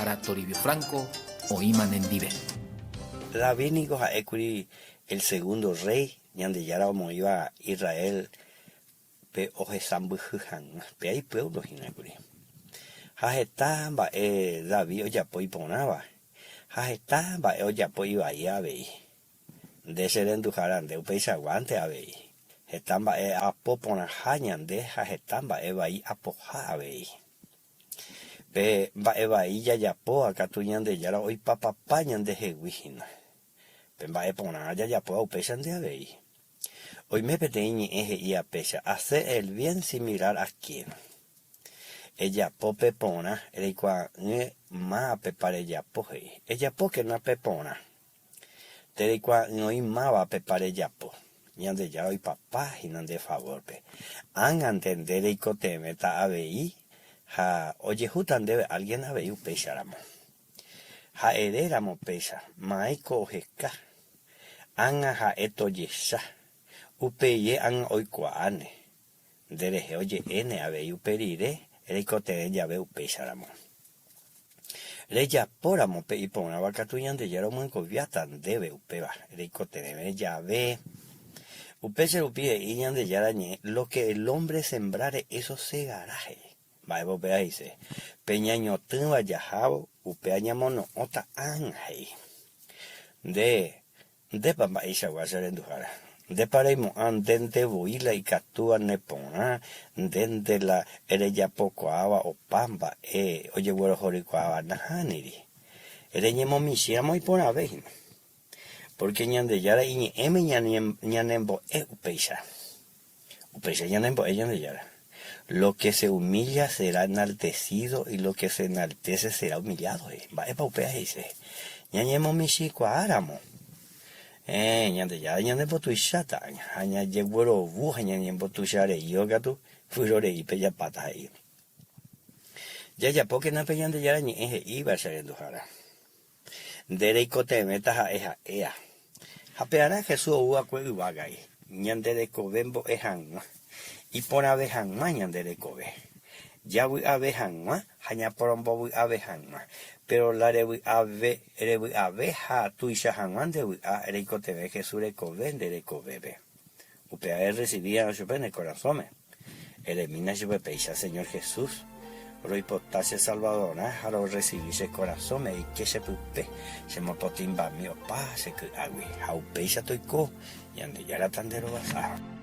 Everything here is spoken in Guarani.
Mbo'ehára Toribio Franco oĩma nendive. David niko ha'ékuri el segundo rréi Ñandejára omoĩva Israel pe ohesãmbyhy hag̃ua, péa ipuévlo hína kuri. Ha heta mba'e David ojapo iporãva, ha heta mba'e ojapo ivaíva avei. Nde che renduhára nde upeichaguánte avei. Heta mba'e apo porãha ñande ha heta mba'e vai apoha avei. Pe mba'e vai jajapóva katu Ñandejára oipapapa ñandehegui hína. Pe mba'e porã jajapóva upéichante avei. Oime peteĩ ñe'ẽ he'íva péicha, Hacer el bien sin mirar a quién. Ejapo pe porã, reikuaa'ỹre mávapepa rejapo, he'i. Ejapókena pe porã. Tereikuaa'ỹ oĩ mávapepa rejapo. Ñandejára oipapa hína nde favórpe. Ág̃ante nde reikotevẽta avei ha ojehúta ndéve álgien avei upéicharamo. Ha eréramo péicha, ma'ẽko oheka, ág̃a ha'e tojecha, upeie ág̃a oikuaáne, nde rehe oje'éne avei upe rire reikotevẽ jave upéicharamo. Rejapóramo pe iporãva katu Ñandejára omyengoviáta ndéve upéva reikotevẽve jave. Upéicha rupi he'i Ñandejára Ñe'ẽ, Lo que el hombre sembrare, eso segará, he'i. Mba'épa upéva he'ise? Pe ñañotỹva jahávo, upéva ñamono'õta ág̃a, he'i. Nde, Ndépa mba'eichagua che renduhára? Ndépa reimo'ã ndénte voi la ikatúva neporã, ndénte la rejapokuaáva opa mba'e ojeguerohorykuaáva? Nahániri. Reñemomichĩramo iporãve hína. Pórke Ñandejára iñe'ẽme ñanembo'e upéicha. Upéicha ñanembo'e Ñandejára. Lo que se humilla será enaltecido y lo que se enaltece será humillado, he'i. Mba'épa upéva he'ise? Ñañemomichĩkuaáramo, héẽ, Ñandejára ñanembotuicháta ha ñajeguerovu ha ñañembotuicha reíva katu vyroreípe japáta, he'i. Jajapókena pe Ñandejára ñe'ẽ he'íva che renduhára. Nde reikotevẽta ha'e ha'éa. Ha pearã Jesús ou va'ekue yvágagui, ñande rekove mbo'e hag̃ua, iporãve hag̃ua ñande rekove, javy'ave hag̃ua ha ñaporombovy'ave hag̃ua. Péro la revy'ave, revy'ave ha tuicha hag̃ua nde vy'a reikotevẽ Jesús rekove nde rekovépe. Upéva errecibíramo chupe ne korasõme, eremína chupe péicha, Señor Jesús, roipota che Salvadorã ha rorrecibi che korasõme eike che pype, chemopotĩmbami opa che ky'águi, ha upéicha toiko, Ñandejára tanderovasa.